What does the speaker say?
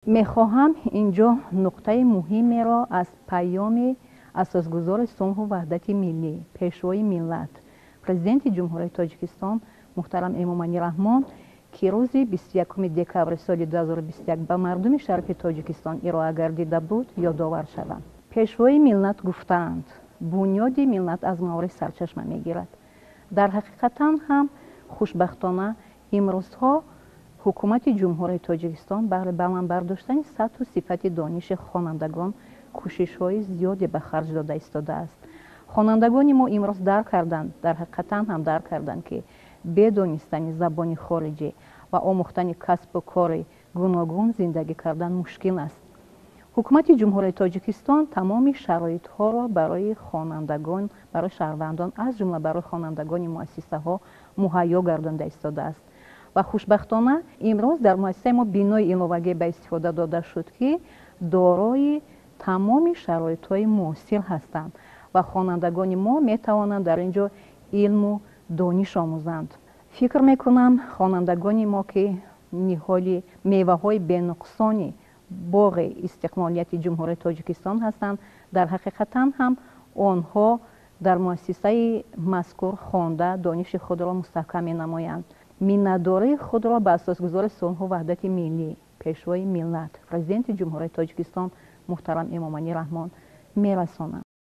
Мехоҳам инҷо нуқтаи муҳимеро аз паёми асосгузори сулҳу ваҳдати миллӣ, Пешвои миллат, Президенти Ҷумҳурии Тоҷикистон муҳтарам Эмомалӣ Раҳмон, ки рӯзи 21 декабри соли 2021 ба мардуми шарифи Тоҷикистон ироа гардида буд, ёдовар шавам. Пешвои миллат гуфтаанд: бунёди миллат аз маориф сарчашма мегирад. Дар ҳақиқатан ҳам, хушбахтона, имрӯзҳо ҳукумати Ҷумҳурии Тоҷикистон баҳри баланд бардоштани сатҳу сифати дониши хонандагон кӯшишҳои зиёде ба харҷ дода истодааст. Хонандагони мо имрӯз дарк карданд, дар ҳақиқатан ҳам дарк карданд, ки бе донистани забони хориҷӣ ва омӯхтани касбу кори гуногун зиндагӣ кардан мушкил аст. Ҳукумати Ҷумҳурии Тоҷикистон тамоми шароитҳоро барои хонандагон, барои шаҳрвандон, аз ҷумла барои хонандагони муассисаҳо муҳайё гардонда истодааст. Ва хушбахтона, имрӯз дар муассисаи мо бинои иловагӣ ба истифода дода шуд, ки дорои тамоми шароитҳои муосир ҳастанд ва хонандагони мо метавонанд дар ин ҷо илму дониш омӯзанд. Фикр мекунам, хонандагони мо, ки ниҳоли меваҳои бенуқсони боғи истиқлолияти Ҷумҳурии Тоҷикистон ҳастанд, дар ҳақиқатан ҳам онҳо дар муассисаи мазкур хонда, дониши худро мустаҳкам менамоянд. Миннатдории худро ба асосгузори сулҳу ваҳдати миллӣ, Пешвои миллат, Президенти Ҷумҳурии Тоҷикистон муҳтарам Эмомалӣ Раҳмон мерасонам.